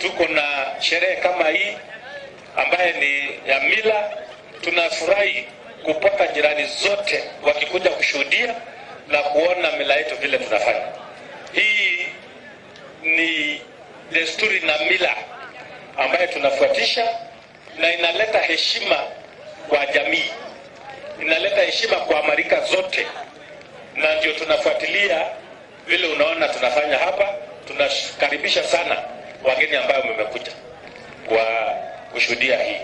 Tuko na sherehe kama hii ambaye ni ya mila. Tunafurahi kupata jirani zote wakikuja kushuhudia na kuona mila yetu vile tunafanya. Hii ni desturi na mila ambayo tunafuatisha na inaleta heshima kwa jamii, inaleta heshima kwa marika zote, na ndio tunafuatilia vile unaona tunafanya hapa. Tunakaribisha sana wageni ambayo mmekuja kwa kushuhudia hii.